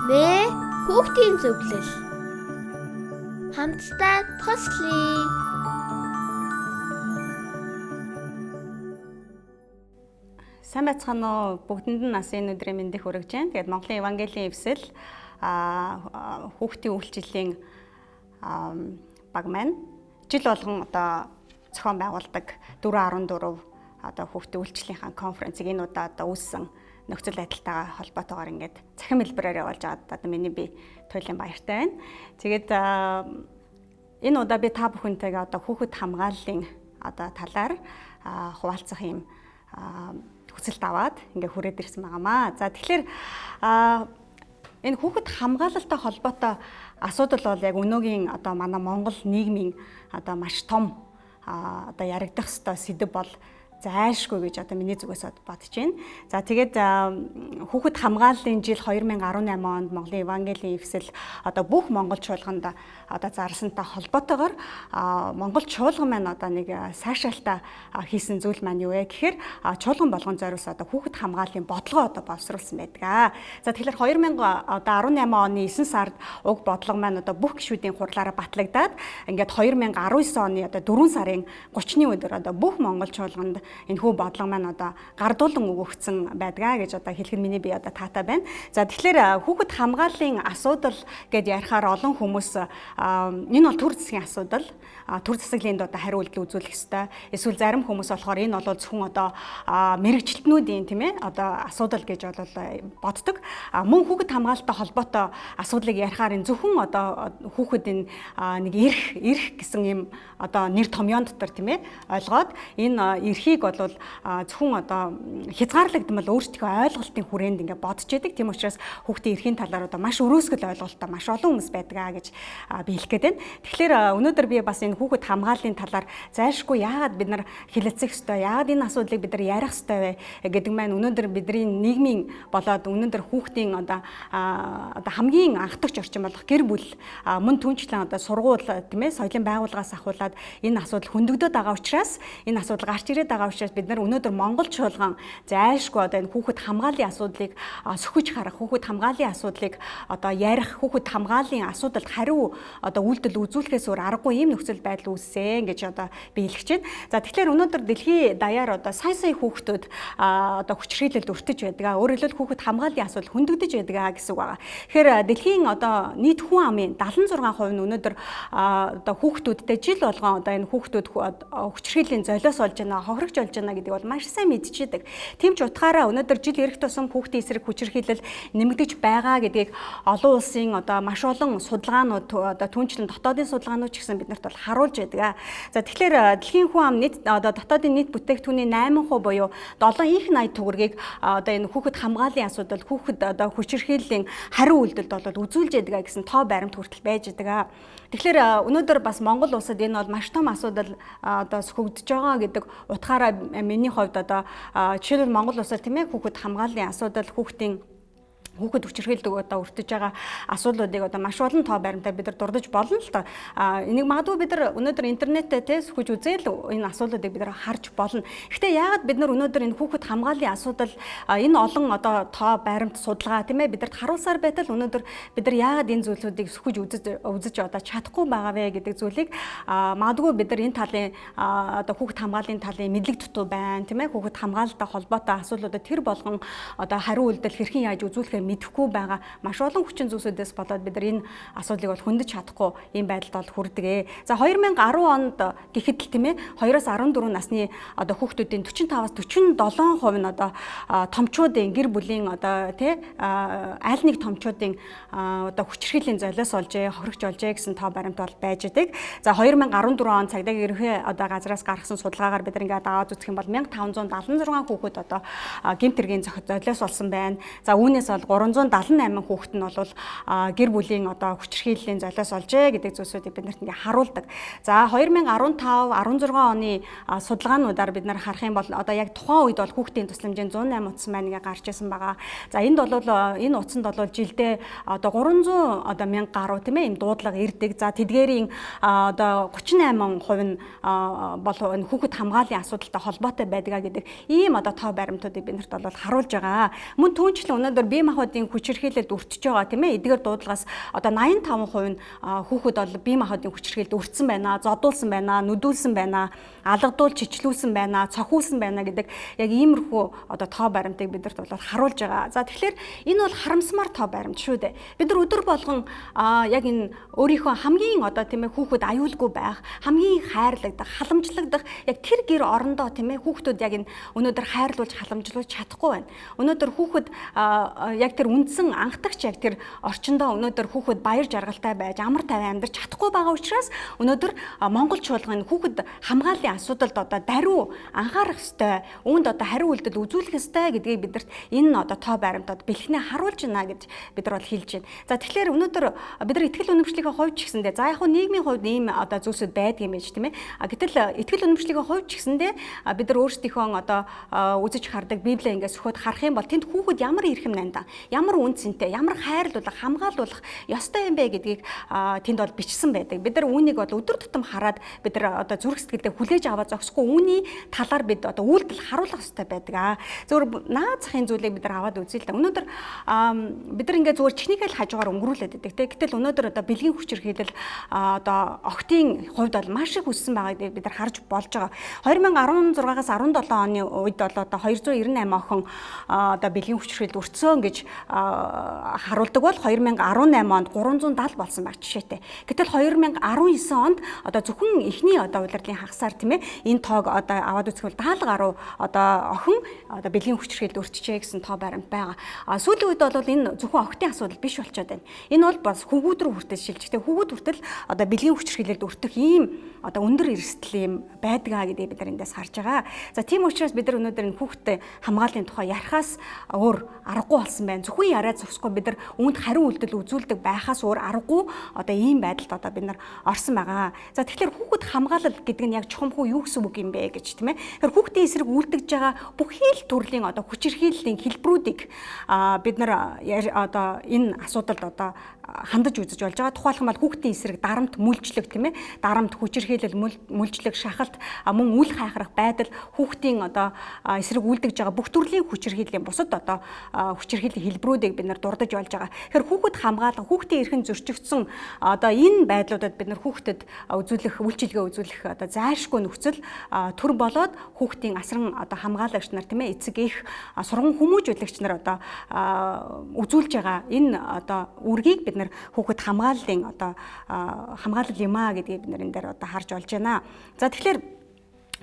Мэ хүүхдийн зөвлөл. Хамтдаа туслая. Сайн байцгаана уу? Бүгдэнд нь нас энэ өдрийн мэндийг хүргэж байна. Тэгээд Монголын Евангелийн эвсэл хүүхдийн үйлчлэлийн баг маань жил болгон одоо зохион байгуулдаг 4.14 одоо хүүхдийн үйлчлэлийн конференцийг энэ удаа одоо үүссэн нөхцөл байдалтайгаа холбоотойгоор ингээд цахим хэлбэрээр явуулж байгаад одоо миний би туйлын баяртай байна. Тэгээд энэ удаа би та бүхэнтэйгээ одоо хүүхэд хамгааллын одоо талаар хуваалцах юм хүсэлт аваад ингээ хүрээд ирсэн байгаамаа. За тэгэхээр энэ хүүхэд хамгаалалтай холбоотой асуудал бол яг өнөөгийн одоо манай Монгол нийгмийн одоо маш том одоо яригдах ёстой сэдэв бол зайлшгүй гэж одоо миний зүгээс бодож байна. За тэгээд хүүхэд хамгааллын жил 2018 онд Монголын Евангелийн эвсэл одоо бүх монгол чуулганд одоо зарласантай холбоотойгоор монгол чуулган маань одоо нэг сайшаалтаа хийсэн зүйл маань юу вэ гэхээр чуулган болгон зориулсан одоо хүүхэд хамгааллын бодлогоо одоо боловсруулсан байдаг. За тэгэхээр 2018 оны 9 сард уг бодлого маань одоо бүх гишүүдийн хурлаараа батлагдаад ингээд 2019 оны одоо 4 сарын 30-ны өдөр одоо бүх монгол чуулганд энэхүү бодлого маань одоо гардуулан өгөгдсөн байдгаа гэж одоо хэлэх нь миний би одоо таатай байна. За тэгэхээр хүүхэд хамгааллын асуудал гэд ярихаар олон хүмүүс энэ бол төр засгийн асуудал, төр засаглалын одоо хариу үйлдэл үзүүлэх ёстой. Эсвэл зарим хүмүүс болохоор энэ бол зөвхөн одоо мэрэгчлэтнүүдийн тийм одоо асуудал гэж бол боддог. Мөн хүүхэд хамгаалалтай холбоотой асуудлыг ярихаар энэ зөвхөн одоо хүүхэд энэ нэг эрх гэсэн юм одоо нэр томьёон дотор тийм ойлгоод энэ эрхийг бол зөвхөн одоо хязгаарлагдмал өөрсдийнхөө ойлголтын хүрээнд ингээ бодож идэг. Тийм учраас хүүхдийн эрхийн талаар одоо маш өрөөсгөл ойлголттой маш олон хүмүүс байдаг гэж би хэлэх гээд байна. Тэгэхээр өнөөдөр би бас энэ хүүхэд хамгааллын талаар зайлшгүй яагаад бид нар хэлэлцэх ёстой, яагаад энэ асуудлыг бид нар ярих ёстой вэ гэдэг маань өнөөдөр бидний нийгмийн болоод өнөөдөр хүүхдийн одоо хамгийн анхдагч орчин болох гэр бүл мөн түнчлэн одоо сургууль тийм соёлын байгууллагаас ахуулаад энэ асуудал хөндөгдөд байгаа учраас энэ асуудал гарч ирээд байгаа учраас бид нар өнөөдөр Монгол чуулган зайлшгүй одоо энэ хүүхэд хамгааллын асуудлыг сөхөж харах, хүүхэд хамгааллын асуудлыг одоо ярих, хүүхэд хамгааллын асуудалд хариу одоо үйлдэл үзүүлэхээс өөр аргагүй ийм нөхцөл байдал үүссэн гэж одоо би хэлэх чинь. За тэгэхээр өнөөдөр дэлхийн даяар одоо сая сая хүүхдүүд одоо хүчирхийлэлд өртөж байдаг. Өөрөөр хэлбэл хүүхэд хамгааллын асуудал хөндөгдөж байдаг гэсэн үг байгаа. Тэгэхээр дэлхийн одоо нийт хүн амын 76% нь өнөөдөр одоо хүүхдүүдтэй жил болгон одоо энэ хүүхдүүд хүчирхийллийн золиос болж байна, хохирогч болж байна гэдэг бол маш сайн мэдчихэдэг. Тийм ч утгаараа өнөөдөр жил ирэх тусам хүүхдийн эсрэг хүчирхийлэл нэмэгдэж байгаа гэдгийг олон улсын одоо маш олон судалгаанууд одоо түнчлэн дотоодын судалгаанууд ч гэсэн биднэрт бол харуулж байдаг. За тэгэхээр дэлхийн хүн ам нийт одоо дотоодын нийт бүтээгдэхүүний 8% буюу 7 их 80 төгрөгийг одоо энэ хүүхэд хамгааллын асуудал, хүүхэд одоо хүчирхийллийн хариу үйлдэлд бол үзүүлж байдаг гэсэн тоо баримт хүртэл байж байдаг. Тэгэхээр өнөөдөр бас Монгол улсад энэ бол маш том асуудал одоо сөхөгдөж байгаа гэдэг утгаараа миний хувьд одоо жишээлбэл Монгол улсад тийм хүүхэд хамгааллын асуудал, хүүхдийн хүүхэд хүчирхийлдэг одоо өртөж байгаа асуудлуудыг одоо маш олон тоо баримтаар бид нар дурдж болно л доо. Энийг магадгүй бид нар өнөөдөр интернетээ те сөхөж үзээл энэ асуудлуудыг бид нар харж болно. Гэхдээ яагаад бид нар өнөөдөр энэ хүүхэд хамгааллын асуудал энэ олон одоо тоо баримт судалгаа тийм бидэрт харуулсаар байтал өнөөдөр бид нар яагаад энэ зүйлсүүдийг сөхөж үзэж одоо чадахгүй байгаа вэ гэдэг зүйлийг магадгүй бид нар энэ талын одоо хүүхэд хамгааллын талын мэдлэг дутуу байна тийм хүүхэд хамгаалалтай холбоотой асуудлуудад тэр болгон одоо хариу үйлдэл хэрхэн яаж үзүүлэхээ мэдэхгүй байгаа маш олон хүчин зүйлсүүдээс болоод бид нар энэ асуудлыг бол хөндөж чадахгүй ийм байдалд бол хүрдэг. За 2010 онд гэхэд л тийм 2-14 насны одоо хүүхдүүдийн 45-аас 47% нь одоо томчуудын гэр бүлийн одоо тий аль нэг томчуудын одоо хүчирхийллийн золиос олжээ, хохирогч олжээ гэсэн тоо баримт бол байж идэг. За 2014 он цагдаагийн ерөнхий одоо газраас гаргасан судалгаагаар бид нар ингээд аваад үзэх юм бол 1576 хүүхэд одоо гэмт хэргийн золиос болсон байна. За үүнээс бол 378 хүүхэд нь бол гэр бүлийн одоо хүчирхийллийн золиос олжээ гэдэг зүйлсүүдийг бид нарт ингээ харуулдаг. За 2015 16 оны судалгаануудаар бид нар харах юм бол одоо яг тухайн үед бол хүүхдийн тусламжийн 108 утас маань ингээ гарч исэн байгаа. За энд бол энэ утсанд бол жилдээ одоо 300 одоо мянга гаруй тийм ийм дуудлага ирдэг. За тэдгээрийн одоо 38% нь бол энэ хүүхэд хамгааллын асуудалтай холбоотой байдгаа гэдэг ийм одоо тоо баримтуудыг бид нарт бол харуулж байгаа. Мөн түүнчлэн өнөөдөр бие махбод махбодын хүчирхийлэлд өртөж байгаа, тийм ээ, эдгээр дуудлагаас одоо 85% нь хүүхэд бол бие махбодын хүчирхийлэлд өртсөн байна, зодуулсан байна, нүдүүлсэн байна, алгадуул чичлүүлсэн байна, цохиулсан байна гэдэг яг иймэрхүү одоо тоо баримтыг бидэрт бол харуулж байгаа. За, тэгэхээр энэ бол харамсмаар тоо баримт шүү дээ. Бид нар өдөр болгон яг энэ өөрийнхөө хамгийн одоо, тийм ээ, хүүхэд аюулгүй байх, хамгийн хайрлагдах, халамжлагдах яг тэр гэр орондоо, тийм ээ, хүүхдүүд яг энэ өнөөдөр хайрлуулж, халамжлуулж чадахгүй байна. Өнөөдөр хүүхэд яг тэр үндсэн анхдагч яг тэр орчиндөө өнөөдөр хүүхэд баяр жаргалтай байж, амар тайван амьдарч чадахгүй байгаа учраас өнөөдөр Монгол чуулган хүүхэд хамгааллын асуудалд одоо даруй анхаарах ёстой, үүнд одоо хариу үйлдэл үзүүлэх ёстой гэдгийг бидэрт энэ одоо тоо баримтад бэлхнээ харуулж байна гэж бид нар бол хэлж байна. За, тэгэхээр өнөөдөр бид нар итгэл үнэмшлийнхээ хувьд ч гэсэндээ, за, яг хуу нийгмийн хувьд ийм одоо зүйлсүүд байдаг юм байж, тийм ээ. Гэтэл итгэл үнэмшлийнхээ хувьд ч гэсэндээ бид нар өөрсдийнхөө одоо үзэж хардаг Библийг ингээд сөхөд харах юм бол тэнд хүүхэд ямар эрхэм нандаа, ямар үн цэнтэй, ямар хайрлуулах, хамгаалуулах ёстой юм бэ гэдгийг тэнд бол бичсэн байдаг. Бид нар үүнийг бол өдөр тутам хараад, бид нар одоо зүрх сэтгэлдээ хүлээж аваад зогсохгүй, үүний талаар бид одоо үйлдэл харуулах ёстой байдаг. Зөвхөн наад захын зүйлийг бид нар аваад үзье л да. Өнөөдөр бид нар ингээд зүгээр чихнийхээ л хажуугаар өнгөрүүлээд байдаг, те. Гэтэл өнөөдөр одоо бэлгийн хүчирхийлэл одоо охидын хувьд бол маш их өссөн байгааг бид нар харж болж байгаа. 2016-аас 17 оны үед бол одоо 298 охин одоо бэлгийн хүчирхийлэлд өртсөн гэж харуулдаг бол 2018 онд 370 болсон байх жишээтэй. Гэтэл 2019 онд одоо зөвхөн эхний одоо улирлын хагасаар, тийм ээ, энэ тоог одоо аваад үзэх бол 70 гаруй одоо охин одоо бэлгийн хүчирхийлэлд өртжээ гэсэн тоо баримт байгаа. А сүүлийн үед бол энэ зөвхөн охидын асуудал биш болчиход байна. Энэ бол бас хүүгүүд рүү хүртэл шилжихтэй, хүүгүүд хүртэл одоо бэлгийн хүчирхийлэлд өртөх ийм одоо өндөр эрсдэл юм байдгаа гэдгийг бид нар эндээс харж байгаа. За, тийм учраас бид нар өнөөдөр энэ хүүхдээ хамгааллын тухай ярихаас өөр аргагүй болсон байна. Зөвхөн яриад зогсохгүй, бид нар үүнд хариу үйлдэл үзүүлдэг байхаас өөр аргагүй одоо ийм байдалд одоо бид нар орсон байгаа. За, тэгэхээр хүүхэд хамгаалал гэдэг нь яг чухамхүү юу гэсэн үг юм бэ гэж, тийм ээ. Тэгэхээр хүүхдийн эсрэг үйлдэж байгаа бүхий л төрлийн одоо хүчирхийллийн хэлбэрүүдийг бид нар одоо энэ асуудалд одоо хандаж үзэж болж байгаа. Тухайлах юм бол хүүхдийн эсрэг дарамт, мүлжлэг, тийм ээ. Дарамт, хүчирхийлэл, мүлжлэг, шахалт, мөн үл хайхрах байдал, хүүхдийн одоо эсрэг үйлдэж байгаа бүх төрлийн хүчирхийллийн бусад одоо хүчирхийллийн хэлбэрүүдийг бид нар дурдаж болж байгаа. Тэгэхээр хүүхэд хамгаалах, хүүхдийн эрхэн зөрчигдсөн одоо энэ байдлуудад бид нар хүүхдэд үзүүлэх үйлчилгээ үзүүлэх одоо зайлшгүй нөхцөл төр болоод хүүхдийн асран одоо хамгаалагч нар, тийм ээ, эцэг эх, сурган хүмүүжүүлэгч нар одоо үзүүлж байгаа энэ одоо үүргийг бид нар хүүхэд хамгааллын одоо хамгаалал юм а гэдгийг бид нар энэ дээр одоо харж болж байна. За, тэгэхээр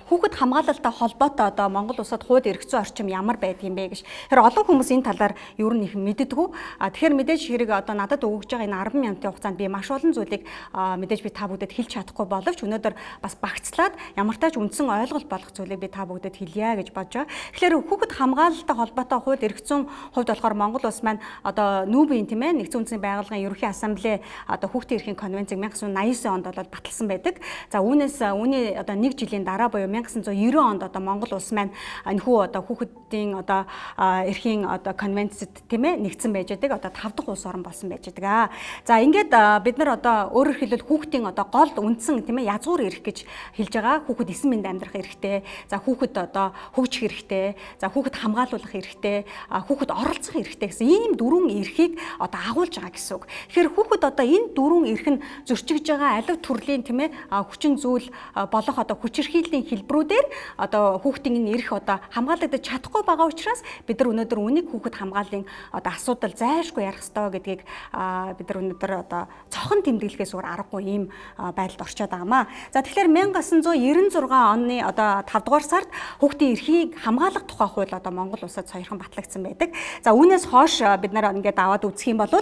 хүүхэд хамгаалалтай холбоотой одоо Монгол улсад хууль эрх зүйн орчим ямар байдаг юм бэ гэж. Тэгэхээр олон хүмүүс энэ талаар ер нь их мэддэггүй. А тэгэхээр мэдээж хэрэг одоо надад өгөж байгаа энэ 10 минутын хугацаанд би маш олон зүйлийг мэдээж би та бүгдэд хэлж чадахгүй боловч өнөөдөр бас багцлаад ямар тач үндсэн ойлголт болох зүйлийг би та бүгдэд хэлье гэж бодож байгаа. Тэгэхээр хүүхэд хамгаалалтай холбоотой хууль эрх зүйн хувьд болохоор Монгол улс маань одоо НҮБ-ийн, тийм ээ, нэгдсэн үндэсний байгууллагын ерөнхий ассамблей одоо хүүхдийн эрхийн конвенцийг 1989 онд бол баталсан байдаг. За, үүнээс үүний одоо нэг жилийн дараа буюу 1990 онд одоо Монгол улс маань энэхүү одоо хүүхдийн одоо эрхийн одоо конвенцэд, тийм ээ, нэгдсэн байж байдаг. Одоо 5 дахь улс орон болсон байж байдаг. За, ингээд бид нар одоо өөрөөр хэлбэл хүүхдийн одоо гол үндсэн, тийм ээ, язгуур эрх гэж хэлж байгаа. Хүүхэд эсэн мэнд амьдрах эрхтэй. За, хүүхэд одоо хөгжих эрхтэй. За, хүүхэд хамгаалуулах эрхтэй. Хүүхэд оролцох эрхтэй гэсэн ийм дөрвөн эрхийг одоо агуулж байгаа гэсэн үг. Тэгэхээр хүүхэд одоо энэ дөрвөн эрх нь зөрчигж байгаа алив төрлийн, тийм ээ, хүчин зүйл болох одоо хүчирхийллийн хэлбэрүүдээр одоо хүүхдийн энэ эрх одоо хамгаалагдаж чадахгүй байгаа учраас бид нар өнөөдөр үүнийг хүүхэд хамгааллын одоо асуудал зайлшгүй ярих ёстой гэдгийг бид нар өнөөдөр одоо цохон тэмдэглэхээс өөр аргагүй ийм байдалд орчоод байгаа маа. За, тэгэхээр 1996 оны одоо 5 дугаар сард хүүхдийн эрхийг хамгаалах тухай хууль одоо Монгол улсад саяхан батлагдсан байдаг. За, үүнээс хойш бид нар ингээд аваад үзэх юм бол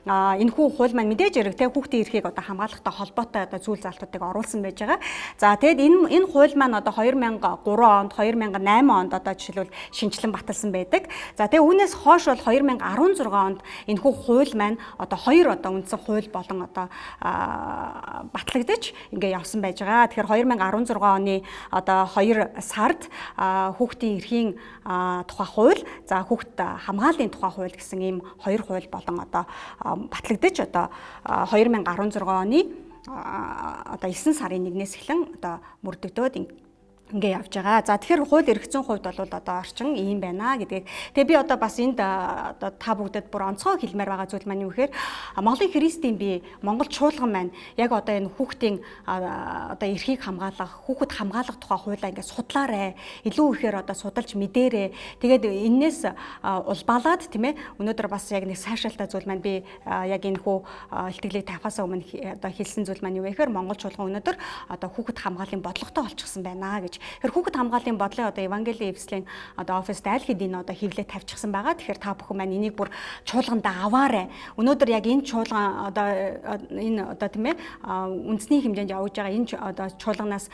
энэхүү хууль маань мэдээж хэрэг те хүүхдийн эрхийг одоо хамгаалахтай холбоотой одоо зүйл залтуудыг оруулсан байж байгаа. За, тэгэд энэ хууль маань одоо 2003 онд, 2008 онд одоо жишээлбэл шинэчлэн баталсан байдаг. За, тэгээ үүнээс хойш бол 2016 онд энэхүү хууль маань одоо хоёр одоо үндсэн хууль болон одоо батлагдаж ингээ явсан байж байгаа. Тэгэхээр 2016 оны одоо 2 сард хүүхдийн эрхийн тухай хууль, за, хүүхд хамгааллын тухай хууль гэсэн ийм хоёр хууль болон одоо батлагдаж одоо 2016 оны одоо 9 сарын 1-ээс эхлэн одоо мөрдөгдөөд Ингээ явж байгаа. За, тэгэхээр хууль эрх зүйн хувьд бол одоо орчин ийм байна гэдгийг. Тэгээ би одоо бас энд одоо та бүгдэд бүр онцгой хэлмээр байгаа зүйл маань юу гэхээр Монголын Христийн бие, Монгол чуулган маань яг одоо энэ хүүхдийн одоо эрхийг хамгаалах, хүүхэд хамгаалах тухай хуулиа ингээ судлаарай. Илүү ихээр одоо судалж мэдээрэй. Тэгээд энээс улбаалаад, тийм ээ, өнөөдөр бас яг нэг сайшаалтай зүйл маань, би яг энэ хүү илтгэлийг тавихаас өмнө одоо хэлсэн зүйл маань юу вэ гэхээр Монгол чуулган өнөөдөр одоо хүүхэд хамгааллын бодлоготой болчихсон байна гэж. Тэгэхээр хүүхэд хамгааллын бодлогын одоо Евангелийн эвслийн одоо оффист аль хэдийн одоо хэвлээ тавьчихсан байгаа. Тэгэхээр та бүхэн маань энийг бүр чуулгандаа аваарай. Өнөөдөр яг энэ чуулган одоо энэ одоо, тийм ээ, үндэсний хэмжээнд явж байгаа энэ одоо чуулганаас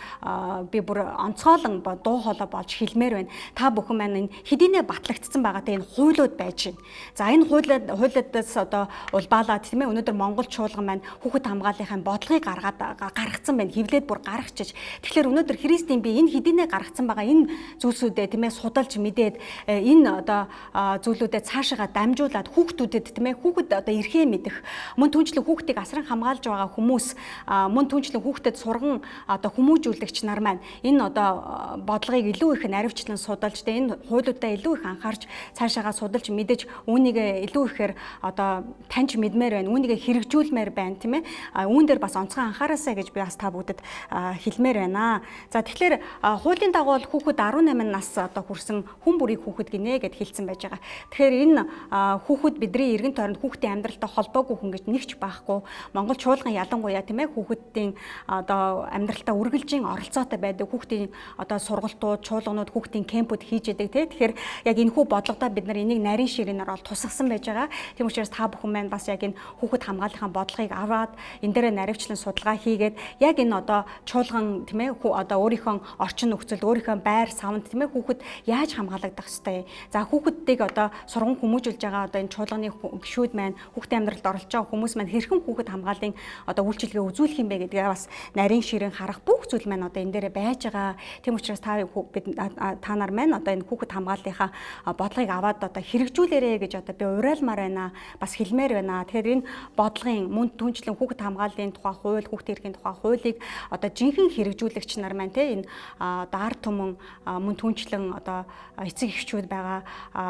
би бүр онцгойлон дуу хоолой болж хэлмээр байна. Та бүхэн маань энэ хэдийнэ батлагдсан байгаатай энэ хуулиуд байж байна. За, энэ хуулиудаас одоо улбаалаад, тийм ээ, өнөөдөр Монгол чуулган маань хүүхэд хамгааллынхаа бодлогыг гаргаад гаргацсан байна. Хэвлээд бүр гаргачих. Тэгэхээр өнөөдөр Христийн бие энэ хэдийнэ гаргацсан байгаа энэ зүйлсүүдээ, тийм ээ, судалж мэдээд энэ одоо зүйлүүдэд цаашаага дамжуулаад хүүхдүүдэд, тийм ээ, хүүхэд одоо эрхээ мэдэх, мөн түнчлэн хүүхдийг асран хамгаалж байгаа хүмүүс, мөн түнчлэн хүүхдэд сурган одоо хүмүүжүүлэгч нар маань энэ одоо бодлогыг илүү их наривчлан судалж, тийм, энэ хуулиудаа илүү их анхаарч цаашаага судалж мэдэж, үүнийг илүү ихээр одоо таньж мэдмээр байна, үүнийг хэрэгжүүлмээр байна, тийм ээ, үүн дээр бас онцгой анхаараасай гэж би бас та бүгдэд хэлмээр байна. За, тэгэхээр хуулийн дагуу бол хүүхэд 18 нас одоо хүрсэн хүн бүрийг хүүхэд гинэ гэд хэлсэн байж байгаа. Тэгэхээр энэ хүүхэд бидний эргэн тойронд хүүхдийн амьдралтай холбоогүй хүн гэж нэг ч байхгүй. Монгол чуулган ялангуяа, тийм ээ, хүүхэдийн одоо амьдралтай үргэлжийн оролцоотой байдаг. Хүүхдийн одоо сургалтууд, чуулганууд, хүүхдийн кемпүүд хийж яадаг, тийм. Тэгэхээр яг энэ хүү бодлогодоо бид нар энийг нарийн ширэнээр бол тусгасан байж байгаа. Тийм учраас та бүхэн маань бас яг энэ хүүхэд хамгааллахын бодлогыг аваад энэ дээрээ наривчлан судалгаа хийгээд яг энэ одоо чуулган, тийм ээ, одоо өөрийнхөө орчин нөхцөлд, өөрийнхөө байр савнд, тийм ээ, хүүхэд яаж хамгаалагдах ёстой. За, хүүхэдийг одоо сурган хүмүүжүүлж байгаа одоо энэ чуулганы гишүүд маань, хүүхдийн амьдралд оролцож байгаа хүмүүс маань хэрхэн хүүхэд хамгааллын одоо үйлчилгээ үзүүлэх юм бэ гэдгээ бас нарийн ширэн харах бүх зүйл маань одоо энэ дээрээ байж байгаа. Тийм учраас та бид та нар маань одоо энэ хүүхэд хамгааллынхаа бодлогыг аваад одоо хэрэгжүүлээрэй гэж одоо би уриалмаар байна. Бас хэлмээр байна. Тэгэхээр энэ бодлогын, мөн түнчлэн хүүхэд хамгааллын тухай хууль, хүүхдийн эрхийн тухай хуулийг одоо жинхэнэ хэрэгжүүлэгч нар маань, те, энэ одоо ард түмэн, мөн түнчлэн одоо эцэг эхчүүд байгаа,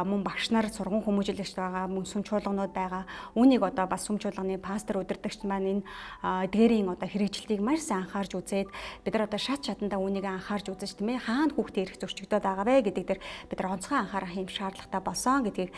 мөн багш нар, сурган хүмүүжүүлэгч байгаа, мөн сүм чуулганууд байгаа. Үүнийг одоо бас сүм чуулганы пастор, удирдагч маань энэ эдгээрийн одоо хэрэгжилтийг маш сайн анхаарч үзээд, бид нар одоо шат шатандаа үүнийг анхаарч үзэж, тийм ээ, хаана хүүхдийн эрх зөрчигдөд байгаа вэ гэдэг дээр бид нар онцгой анхаарах юм шаардлагатай болсон гэдгийг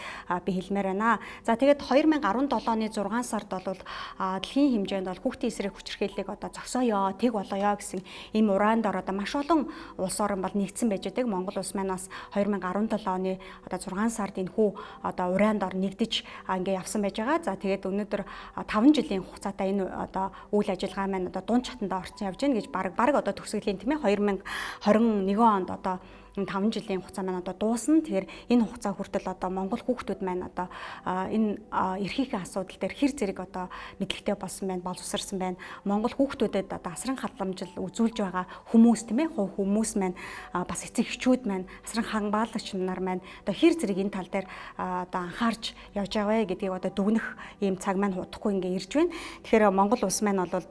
би хэлмээр байна. За, тэгээд 2017 оны 6 сард бол дэлхийн хэмжээнд бол хүүхдийн эсрэг хүчирхийллийг одоо зогсооё, тэг болоё гэсэн ийм ураанд ор одоо маш олон улс орон бол нэгдсэн байж байдаг. Монгол улс маань бас 2017 оны одоо 6 сард энэ хүү одоо ураанд ор нэгдэж ингээ явсан байж байгаа. За, тэгээд өнөөдөр 5 жилийн хугацаатай энэ одоо үйл ажиллагаа маань одоо дунд чатандаа орсон явж байна гэж баг одоо төгсгөлийн, тийм ээ, 2021 онд одоо энэ 5 жилийн хугацаа маань одоо дуусна. Тэгэхээр энэ хугацаа хүртэл одоо Монгол хүүхдүүд маань одоо энэ эрхийнхээ асуудал дээр хэр зэрэг одоо мэдлэгтэй болсон байна, боловсрсан байна. Монгол хүүхдүүдэд одоо асран халамжил үзүүлж байгаа хүмүүс, тийм ээ, хүмүүс маань, бас эцэг эхчүүд маань, асран хамгаалагч нар маань одоо хэр зэрэг энэ тал дээр одоо анхаарч явж байгаа вэ гэдгийг одоо дүгнэх ийм цаг маань удахгүй ингээ ирж байна. Тэгэхээр Монгол улс маань бол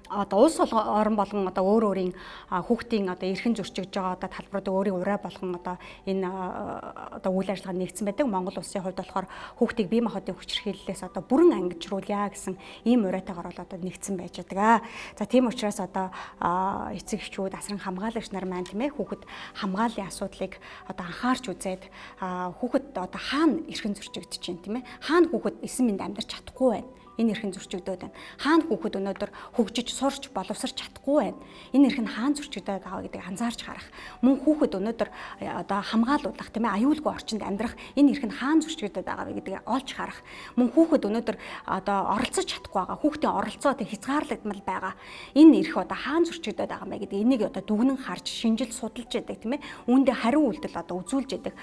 одоо улс орон болгон одоо өөр өөрийн хүүхдийн одоо эрхэн зөрчигдөж байгаа одоо талбаруудыг өөрийн ураа болгон одоо энэ одоо үйл ажиллагаа нэгдсэн байдаг. Монгол улсын хувьд болохоор хүүхдийг бие махбодын хүчирхийллээс одоо бүрэн ангижруулъя гэсэн ийм уриатайгаар бол одоо нэгдсэн байж байгаа. За, тийм учраас одоо эцэг эхчүүд, асран хамгаалагч нар маань, тийм ээ, хүүхэд хамгааллын асуудлыг одоо анхаарч үзээд, хүүхэд одоо хаана эрхэн зөрчигдөж чинь, тийм ээ, хаана хүүхэд эсэн мэнд амьдарч чадахгүй байна, энэ эрхэн зөрчигдөөд байна. Хаана хүүхэд өнөөдөр хөгжиж, сурч, боловсарч чадахгүй байна. Энэ эрх нь хаана зөрчигдөөд байгаа гэдгийг анзаарч харах. Мөн хүүхэд өнөөдөр одоо хамгаалуулах, тийм ээ, аюулгүй орчинд амьдрах энэ эрх нь хаана зөрчигдөөд байгаа вэ гэдгийг олж харах. Мөн хүүхэд өнөөдөр одоо оролцож чадахгүй байгаа. Хүүхдийн оролцоо тэг хязгаарлагдмал байгаа. Энэ эрх одоо хаана зөрчигдөөд байгаа юм бэ гэдгийг энийг одоо дүгнэн харж, шинжил судалж яадаг, тийм ээ. Үүндээ хариу үйлдэл одоо үзүүлж яадаг.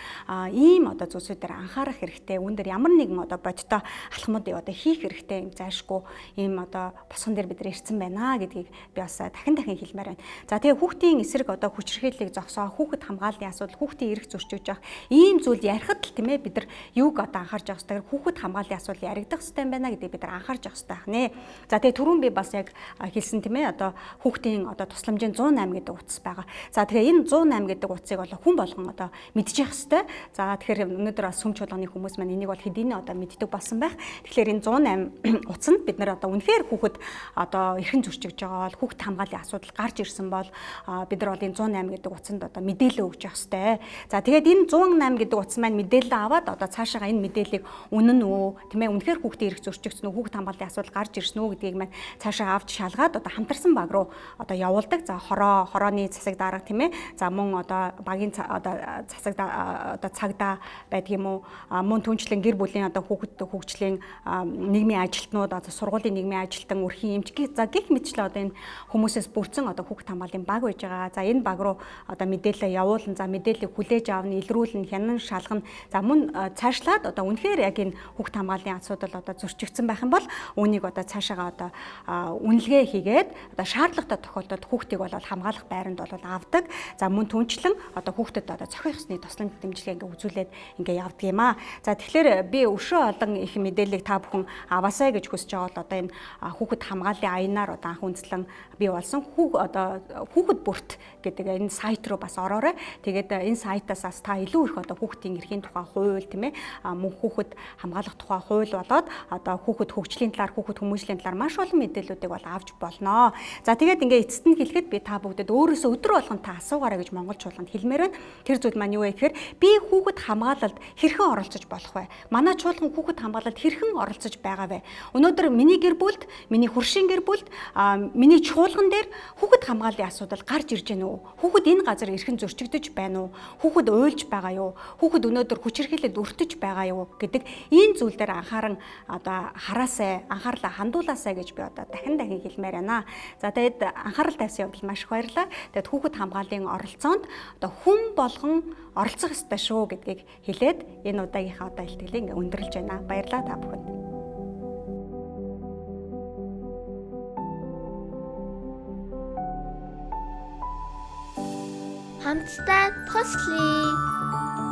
Ийм одоо зүйлсүүдээр анхаарах хэрэгтэй. Үүн дээр ямар нэгэн одоо бодиттой алхмуудыг одоо хийх хэрэгтэй. одоо ийм зайлшгүй ийм одоо босгон дээр бид нар ирсэн байна гэдгийг би бас дахин дахин хэлмээр байна. За тэгээ хүүхдийн эсрэг одоо хүчирхийллийг зогсоо, хүүхэд хамгааллын асуудал, хүүхдийн эрх зөрчиж явах ийм зүйл ярихад л тийм бид нар юуг одоо анхаарч явах хэрэгтэй, хүүхэд хамгааллын асуудал яригдах хэрэгтэй юм байна гэдгийг бид нар анхаарч явах хэрэгтэй хнэ. За тэгээ түрүүн би бас яг хэлсэн тийм одоо хүүхдийн одоо тусламжийн 108 гэдэг утас байгаа. За тэгэхээр энэ 108 гэдэг утсыг бол хүн болгон одоо мэдчих хэрэгтэй. За тэгэхээр өнөөдөр бас сүм чуулганы хүмүүс маань энийг бол хэдийнэ одоо мэддэг болсон байх. Тэгэхээр энэ 108 утас нь бид нар одоо үнэхээр хүүхэд одоо эрхэн зөрчигж байгаа бол хүүхд хамгааллын асуудал гарч ирсэн бол бид нар бол энэ 108 гэдэг утсанд одоо мэдээлэл өгч явах хэрэгтэй. За тэгээд энэ 108 гэдэг утас маань мэдээлэл аваад одоо цаашаага энэ мэдээллийг үнэн үү тийм үнэхээр хүүхдийн эрх зөрчигдсөн үү, хүүхд хамгааллын асуудал гарч ирсэн үү гэдгийг маань цаашаа авч шалгаад одоо хамтарсан баг руу одоо явуулдаг. За хорооны засаг дарга тийм за мөн одоо багийн одоо засаг одоо цагдаа байдаг юм уу, мөн түнчлэн гэр бүлийн одоо хүүхэд хөгжлийн нийгмийн ажилтнууд, одоо сургуулийн нийгмийн ажилтан, өрхийн эмч за гих мэтчлэн одоо энэ хүмүүсээс бүрдсэн одоо хүүхэд хамгааллын баг байж байгаа. За энэ баг руу одоо мэдээлэл явуулна, за мэдээллийг хүлээж авна, илрүүлнэ, хянан шалгана. За мөн цаашлаад одоо үнэхээр яг энэ хүүхэд хамгааллын асуудал одоо зөрчигдсөн байх юм бол үүнийг одоо цаашаага одоо үнэлгээ хийгээд одоо шаардлагатай тохиолдолд хүүхдийг бол хамгаалах байранд бол авдаг. За мөн түнчлэн одоо хүүхдэд одоо зохих ёсны тусламж дэмжлэг ингээ үзүүлээд ингээ явдаг юм аа. За тэгэхээр би өшөө олон их мэдээллийг та бүхэн аваасай гэж хүсэж байгаа бол одоо энэ хүүхэд хамгааллын аянаар одоо анх үндэслэн бий болсон одоо хүүхэд бүрт гэдэг энэ сайт руу бас ороорой. Тэгээд энэ сайтаас бас та илүү их одоо хүүхдийн эрхийн тухай хууль тийм мөн хүүхэд хамгаалах тухай хууль болоод одоо хүүхэд хөгжлийн талаар, хүүхэд хүмүүжлийн талаар маш олон мэдээллүүдийг бол авч болно. За тэгээд ингээ эцэст нь хэлэхэд би та бүгдэд өөрөөсөө өдөр болгон та асуугаарай гэж Монгол чуулганд хэлмээр байна. Тэр зүйл маань юу вэ гэхээр би хүүхэд хамгаалалд хэрхэн оролцож болох вэ? Манай чуулган хүүхэд хамгаалалд хэрхэн оролцож байгаа вэ? Өнөөдөр миний гэр бүлд, миний хөршийн гэр бүлд, миний чуулган дээр хүүхэд хамгааллын асуудал гарч ирж байна уу? Хүүхэд энэ газар эрхэн зөрчигдөж байна уу? Хүүхэд уйлж байгаа юу? Хүүхэд өнөөдөр хүчирхийлэлд өртөж байгаа юу гэдэг энэ зүйл дээр анхааран одоо хараасай, анхаарлаа хандуулаасай гэж би одоо дахин дахин хэлмээр байна. За тэгээд анхаарал тавьсан явдал маш их баярлалаа. Тэгээд хүүхэд хамгааллын оролцоонд одоо хүн болгон оролцох ёстой шүү гэдгийг хэлээд энэ удаагийнхаа одоо илтгэлийг ингээ өндөрлж байна. Баярлалаа та бүхэнд. Хамтдаа туслая.